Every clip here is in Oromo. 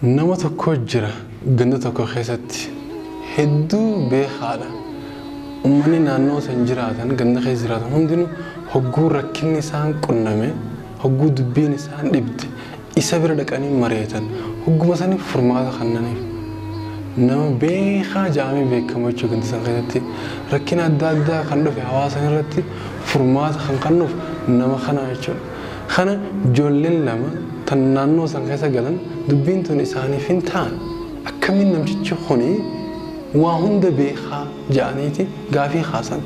Nama tokko jira ganda tokko keessatti hedduu beekaadha. Uummanni naannoo san jiraatan ganda keessa jiraatan hundinuu hogguu rakkinni isaan qunname, hogguu dubbiin isaan dhibde isa bira dhaqanii mari'atan, hogguma saniif furmaata kennaniif. Nama beekaa jedhamee beekamu jechuudha ganda san keessatti rakkina adda addaa kan dhufe hawaasa irratti furmaata kan kennuuf nama kana jechuudha. Kana ijoolleen lama tan naannoo san keessa galan dubbiin tun isaaniif hin taane akkamiin namtichi kuni waa hunda beekaa jedhaniiti gaafii kaasan.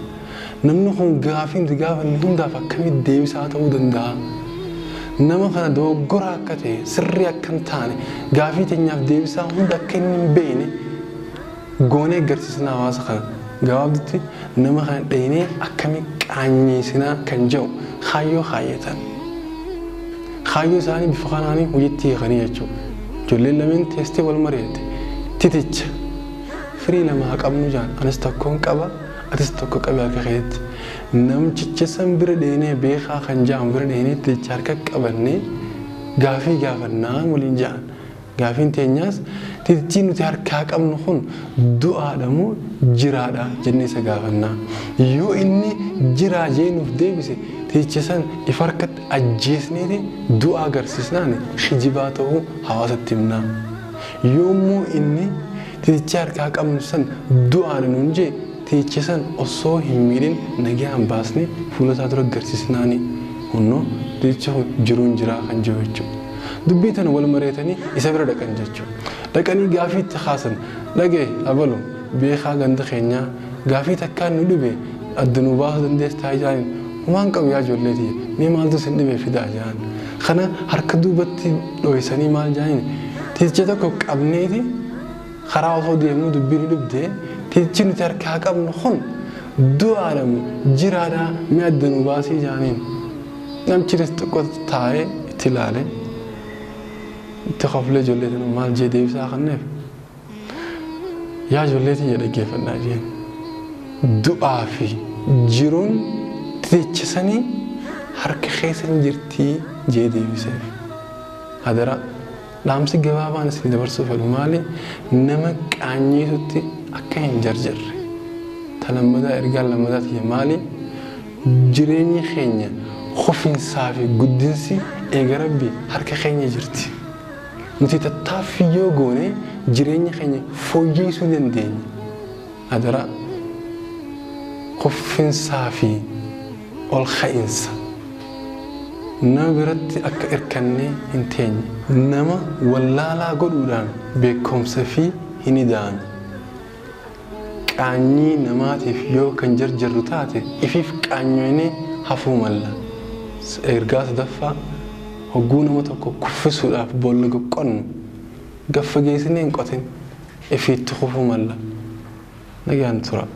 Namni kun gaafii nuti gaafanne hundaaf akkamitti deebisaa ta'uu danda'a? Nama kana dogoggora akka ta'e sirrii akka hin taane gaafii teenyaaf deebisaa hunda akka inni hin beekne goonee agarsiisna hawaasa kana. Gabaabdutti nama kana dheenee akkamitti qaanyeessinaa kan jedhu kaayyoo kaayyatan. Kaayyoo isaanii bifa kanaanii hojiitti hiikanii jechuudha. Ijoolleen lameen teessee wal mari'atte. Titicha firii lama haa qabnu jaan anis tokkoon qaba atis tokko qabi harka keetti. Namticha san bira dheenee beekaa kan jaan bira dheenee titicha harka qabannee gaafii gaafannaa waliin jaan. Gaafiin teenyaas titichi nuti harkaa qabnu kun du'aadha moo jiraadha jennee isa gaafannaa. Yoo inni jiraa jee nuuf deebise titicha san ifa harkatti ajjeesneeti du'aa agarsiisnaan kijibaa ta'uu hawaasatti himnaa. Yommuu inni titicha harkaa qabnu san du'aadha nuun jee titicha san osoo hin miidhin nagaan baasnee fuula isaa dura agarsiisnaani. Hunnoo titicha kun jiruun jiraa kan jiru jechuudha. Dubbii tana wal mari'atanii isa bira dhaqan jechuudha. Dhaqanii gaafii itti kaasan dhagaye abalu beekaa ganda keenyaa gaafii takkaan nu dhibe adda nu baasuu dandeessaa jaaniin waan qabu yaa ijoollee tiyya mee maaltu isin dhibe fidaa jaan. Kana harka duubatti dho'isanii maal jaaniin titicha tokko qabneeti karaa osoo deemnu dubbii nu dhibdee titichi nuti harkaa qabnu kun du'aadha moo jiraadha mee adda nu baasii jaaniin. Namtichis xiqqoo taa'ee itti ilaale. Itti koflee ijoollee tana maal jee deebisaa kenneef yaa ijoollee tiyya dhaggeeffadhaa jeen. Du'aa fi jiruun titicha sanii harka keessan jirtii jee deebiseef. Hadara dhaamsi gabaabaan isin dabarsuu fedhu maali? Nama qaanyeetutti akka hin jarjarre. Ta lammataa ergaan lammataa tiyya maali? Jireenyi keenya kufinsaa fi guddinsi eega Rabbi harka keenya jirti. Nuti tattaaffii yoo goone jireenya keenya fooyyessuu dandeenya. Hadara kufinsaa fi ol ka'insa nama biratti akka hirkannee hin teenye. Nama wallaalaa godhuudhaan beekumsa fi hin ida'an. Qaanyii namaatiif yoo kan jarjarru taate ifiif qaanyoonee hafuu malla. Ergaa sadaffaa hogguu nama tokko kuffisuudhaaf boolla qoqqonnu gaffa geessinee hin qotin ifiitti kufuu malla. Nagaan tura.